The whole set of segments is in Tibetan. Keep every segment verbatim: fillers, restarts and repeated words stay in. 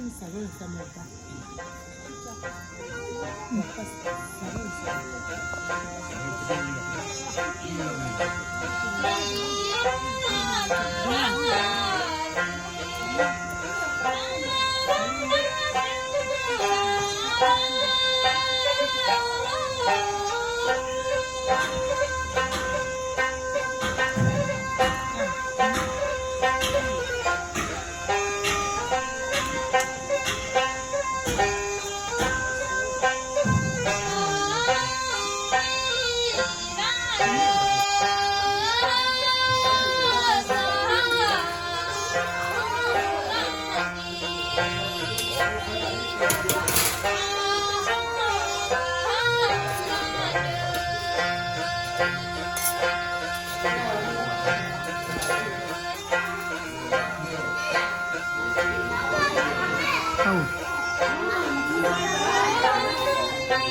ཟ་རོགས་ཟ་མ་ད། ཟ་རོགས་ཟ།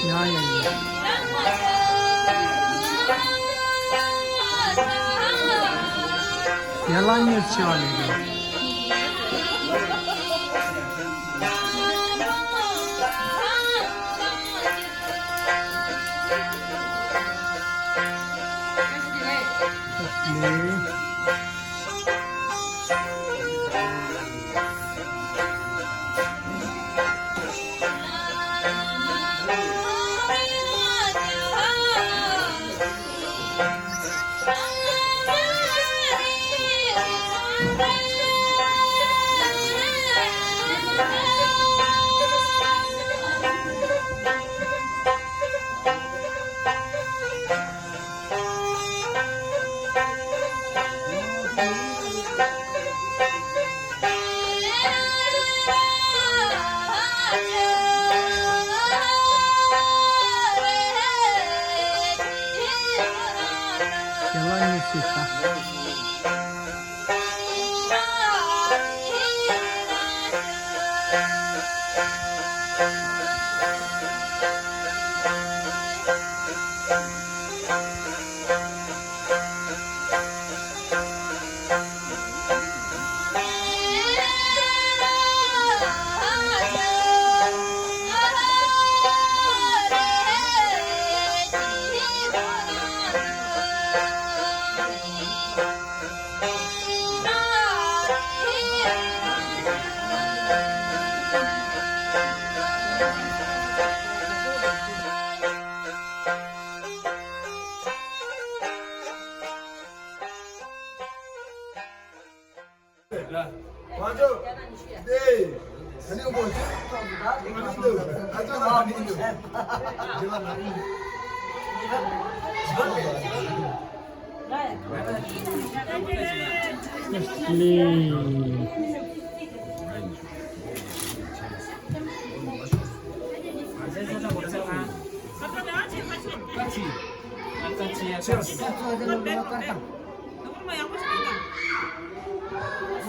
ཡ་ཡ་ཡ། ཡ་ལ་ཉེར་ཆེ་བ་ལས་རེད།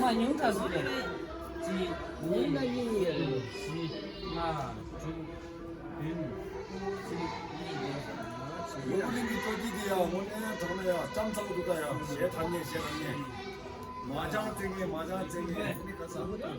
ལས། ཉུང་དྲགས་སུ་རེད། གཅིག་གཉིས་གཉིས། བཞི། ལྔ། དྲུག་བདུན། གཅིག་གཉིས། ཡོ་གུ་ལིང་གི་སྤྲོ་སྐྱིད་དེ་ཡང་དངོས་གནས་དྲང་གནས་ཡང་ལྕམ་ཚ་པོ་འདུག་ད་ཡང་གཞས་དྲང་ངེས་གཞས་དྲང་ངེས། མ་ཅང་བརྩེ་ངེས་མ་ཅང་བརྩེ་ངེས་ནི་ག་ས།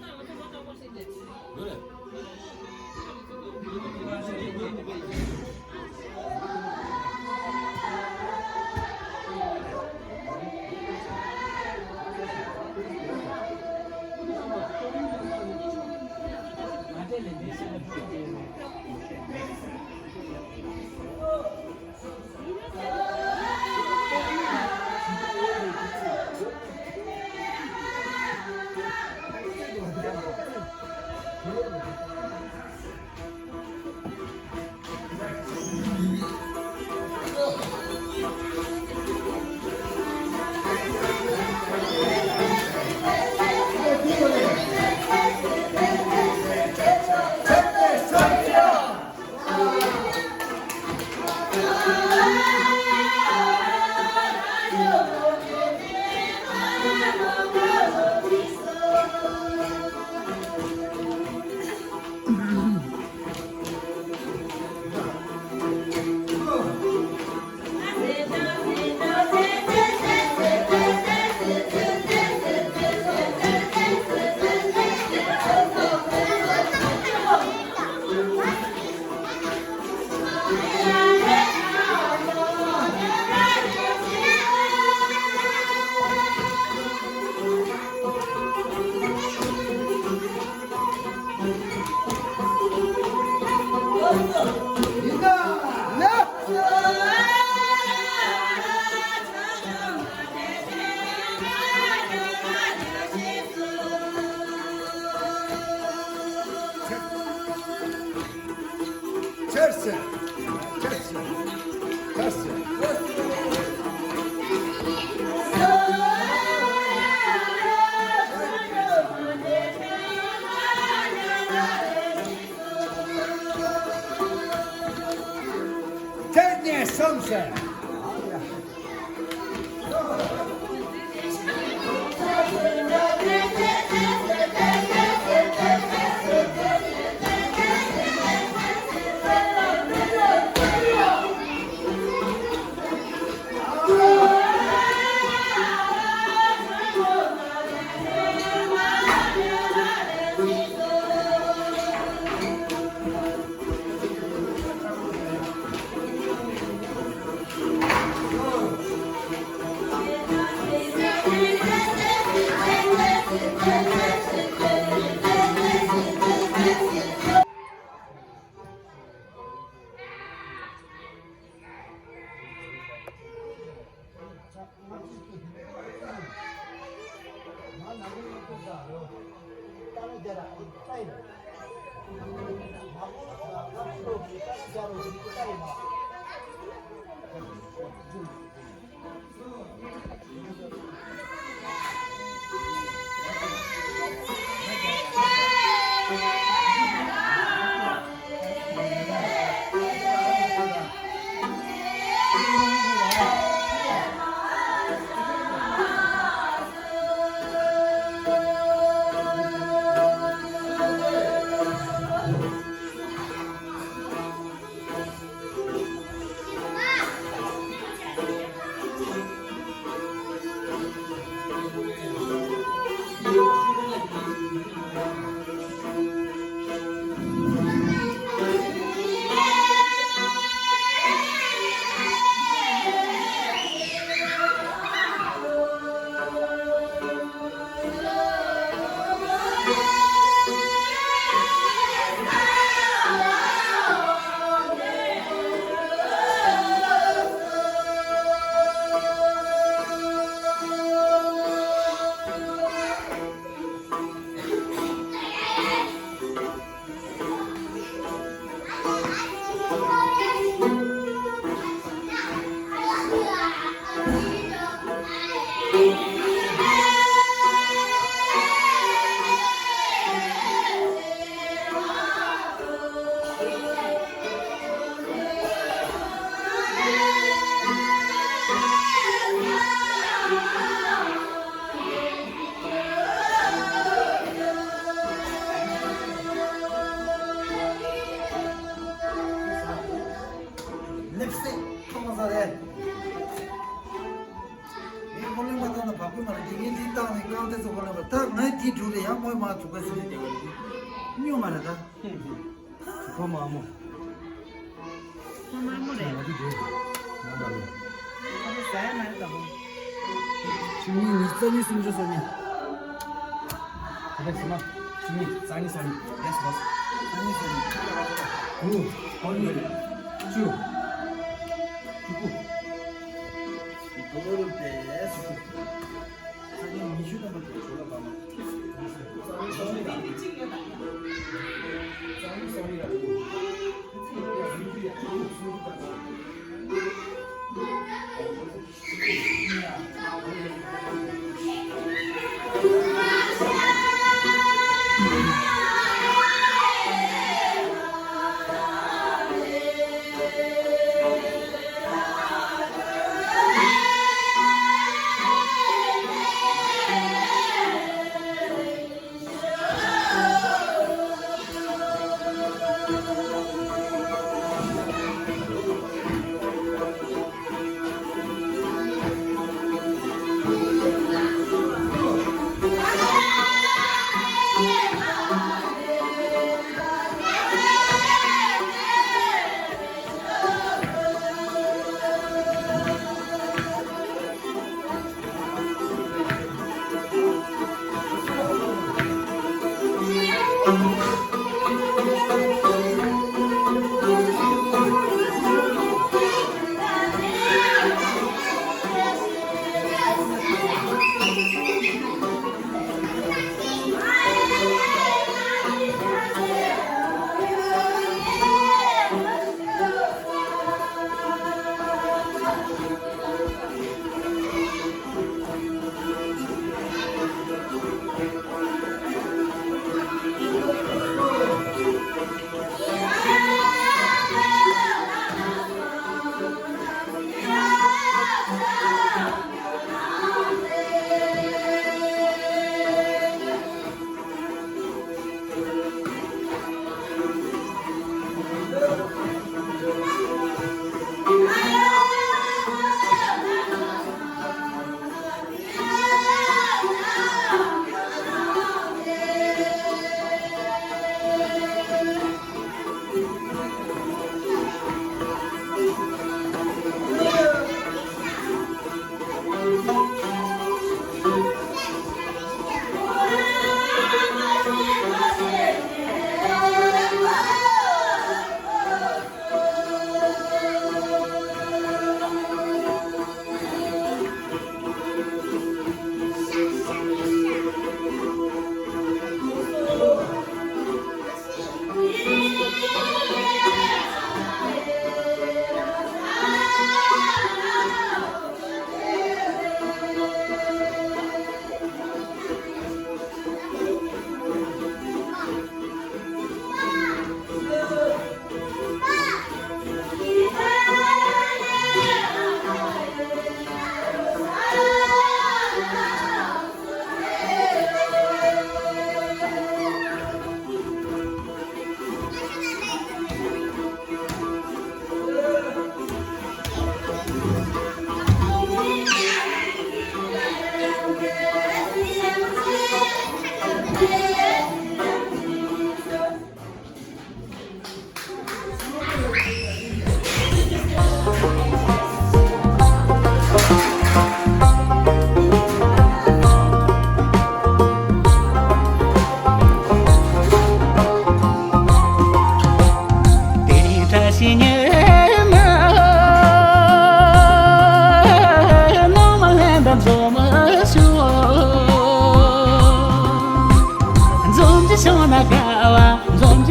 ཁྱེར་སོང་། ཁྱེར་སོང་། ཁྱེར་སོང་། ཁྱེར་ནས་སོང་ཟེར། ལེབ་སྟེགས་མཐོང་ས་རེད། ངས་ཧོ་ལེན་པ་ད་ནི་བབ་ཀྱི་མ་རེད། དེ་ངས་འདི་བཏང་ནས་རྐང་རྩེད་ཚོ་ཧོ་ལེན་པ་ད་ངས་འདི་བསྒྲུགས་ཏེ་ཡང་མོས་མ་ཐུག་པ་སྲིད་དེ་རྒྱལ་བ་རེད། སྨྱོ་མ་རེད་ད། ཁོ་མ་མོ། ཁོ་མ་མོ་རེད། ང་ཚོ་འགྲོ། ང་ལ་རེད། ཁོ་ཚོ་ཟ་ཡ་མ་རེད་ད་བུ། བཅུ་གཉིས་ཉི་ཤུ་རྩ་གཉིས་སུམ་ཅུ་སོ་གཉིས། ད་ལྟ་ཟིན་མ། བཅུ་གཉིས་རྩ་གཉིས་སོ་གཉིས། ཡེས་སི་བོ་སི། རྩ་གཉིས་སོ་གཉིས། དགུ། ཧོ་ལི་ཡོད་རེད། བཅུ། བཅུ་དགུ། ཧོ་ལི་ཡོད་རེད། རྩ་གཉིས་ཉི་ཤུ་ཐམ་པ་དེ་ཇོ་ལ་བ་མ། རྩ་གཉིས་སོ་གཉིས་ར། རྩ་གཉིས་སོ་གཉིས་ར།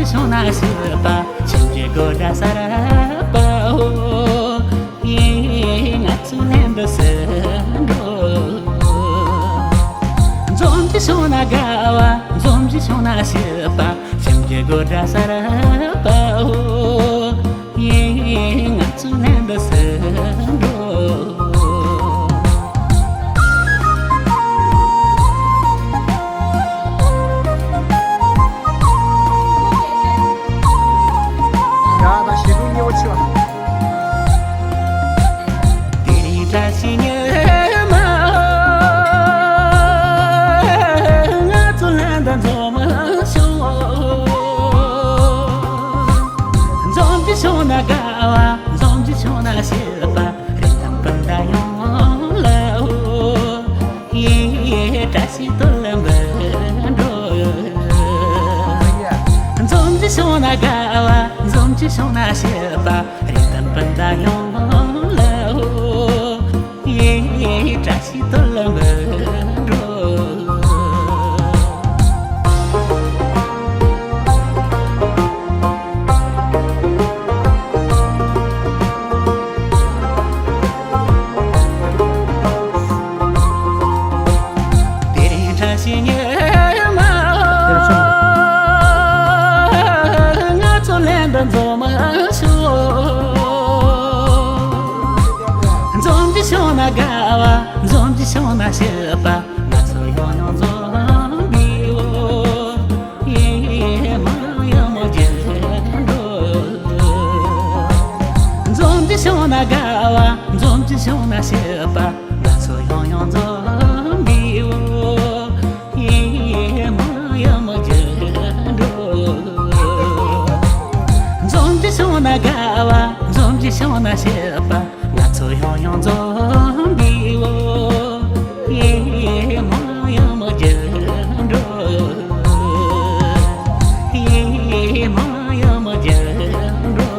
བྱུང་ན་སྲིད་པ་ཁྱིམ་གྱི་སྒོ་འགྲམ་གསར་པའོ། ཡེ་ང་ཚོ་ལྷན་དུ་སུ་འགྲོ། འཛོམས་ཀྱི་བྱུང་ན་དགའ་བ། འཛོམས་ཀྱི་བྱུང་ན་སྲིད་པ་ཁྱིམ་གྱི་སྒོ་འགྲམ་གསར་པའོ། ཡེ་ང་ཚོ་ལྷན་དུ་སུ་འགྲོ། ཡ་ད་ཞེ་སྡུག་མཉེས་པོ་ཆེ་བ། དེ་རིང་བཀྲ་ཤིས་ཉི་མ། ང་ཚོ་ལྷན་དུ་འཛོམས་ཤོག་འཛོམས་ཀྱི་བྱུང་ན་དགའ་བ། འཛོམས་ཀྱི་བྱུང་ན་སྲིད་པ་རེ་དང་སྤུན་ཟླ་ཡོངས་ལ། ཡེ་བཀྲ་ཤིས་སྟོད་ལ་འབུལ་འགྲོ། འཛོམས་ཀྱི་བྱུང་ན་དགའ་བ། འཛོམས་ཀྱི་བྱུང་ན་སྲིད་པ་རེ་དང་སྤུན་ཟླ་ཡོངས་ལ། ཡེ་བཀྲ་ཤིས་སྟོད་ལ་འབུལ་འགྲོ། དེ་རིང་བཀྲ་ཤིས་ཉི་མ། ང་ཚོ་ལྷན་དུ་འཛོམས་ཤོག་འཛོམས་ཀྱི་བྱུང་ན་དགའ་བ། འཛོམས་ཀྱི་བྱུང་ན་སྲིད་པ། ང་ཚོ་ཡང་ཡང་འཛོམས་པའི་འོ། ཡེ་མ་ཡང་མོ་རྒྱུ་འགྲོ། འཛོམས་ཀྱི་བྱུང་ན་དགའ་བ། འཛོམས་ཀྱི་བྱུང་ན་སྲིད་པ། ང་ཚོ་ཡང་ཡང་འཛོམས་པའི་འོ། ཡེ་མ་ཡང་མོ་རྒྱུ་འགྲོ། འཛོམས་ཀྱི་བྱུང་ན་དགའ་བ། འཛོམས་ཀྱི་བྱུང་ན་སྲིད་པ། ང་ཚོ་ཡང་ཡང་འཛོམས་པའི་འོ། ཡེ་མ་ཡང་མོ་རྒྱུ་འགྲོ། ཡེ་མ་ཡང་མོ་རྒྱུ་འགྲོ།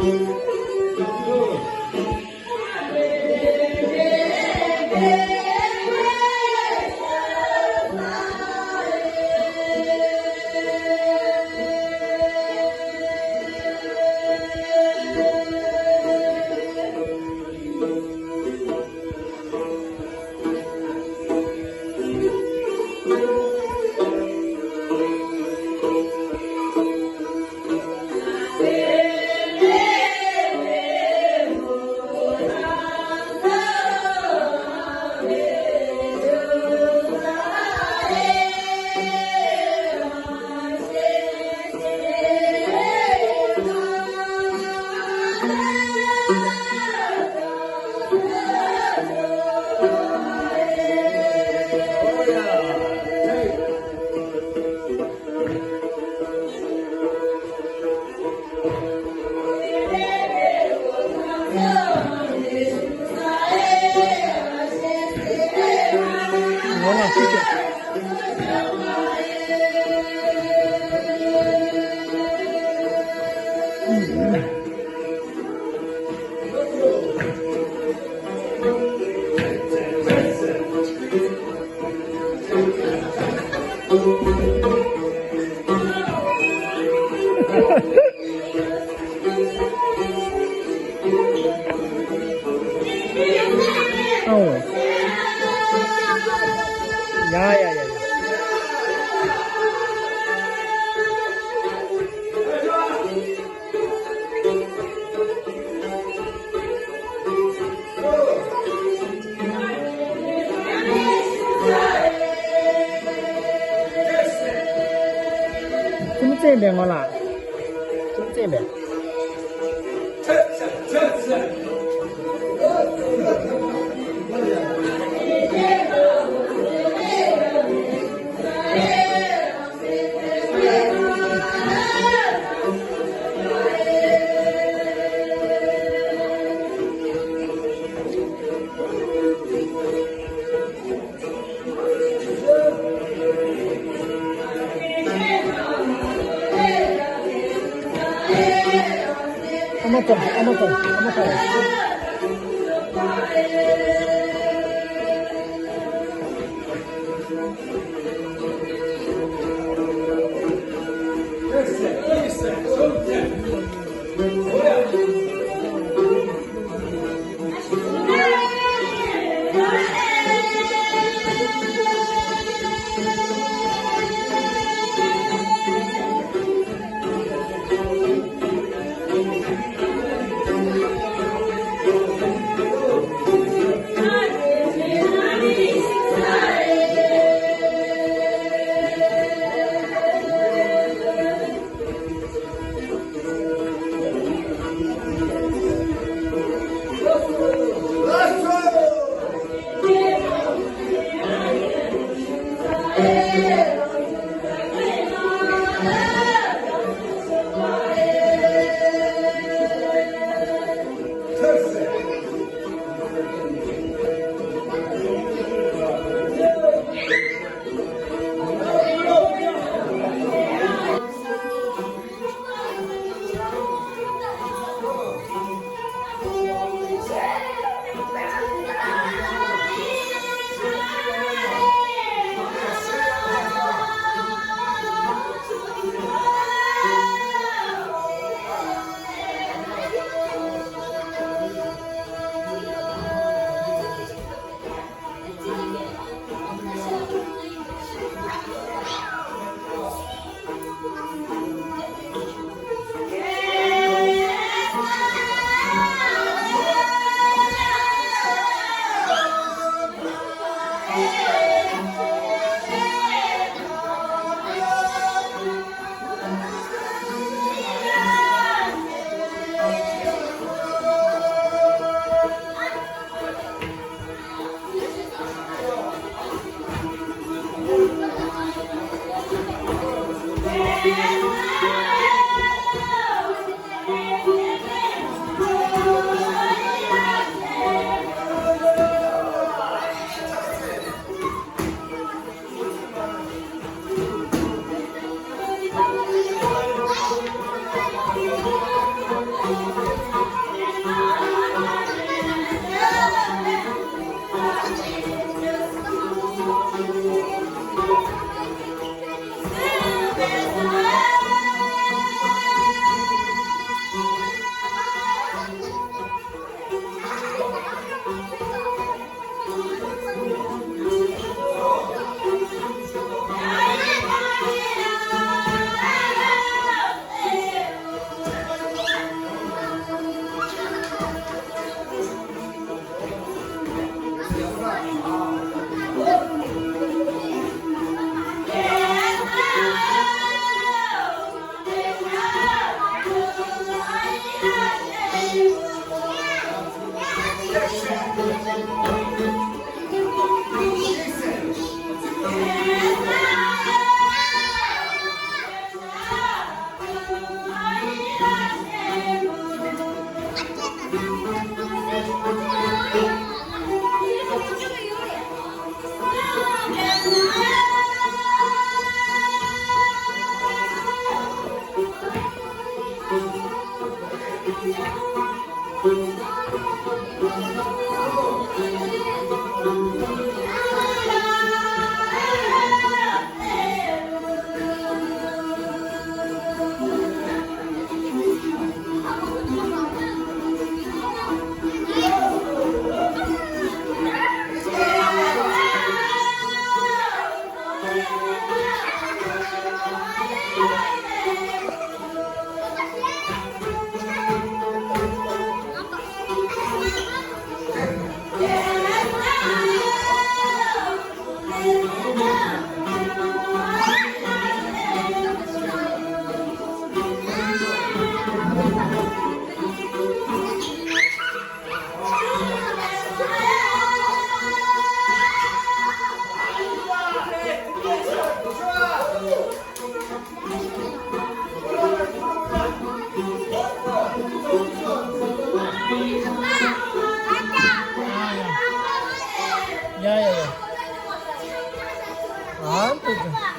ཨོ། ཡ་ཡ་ཡ་ཡ། ཁྱིམ་མཚེས་མེད་ང་ལ། ཁྱིམ་མཚེས་མེད། ཨ་མ་ཐོང་། ཨ་མ་ཐོང་། ཨ་མ་ཐོང་། ཡ་ཡ་ཡ། ཨ་འདུག་གི།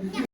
ཝའོ།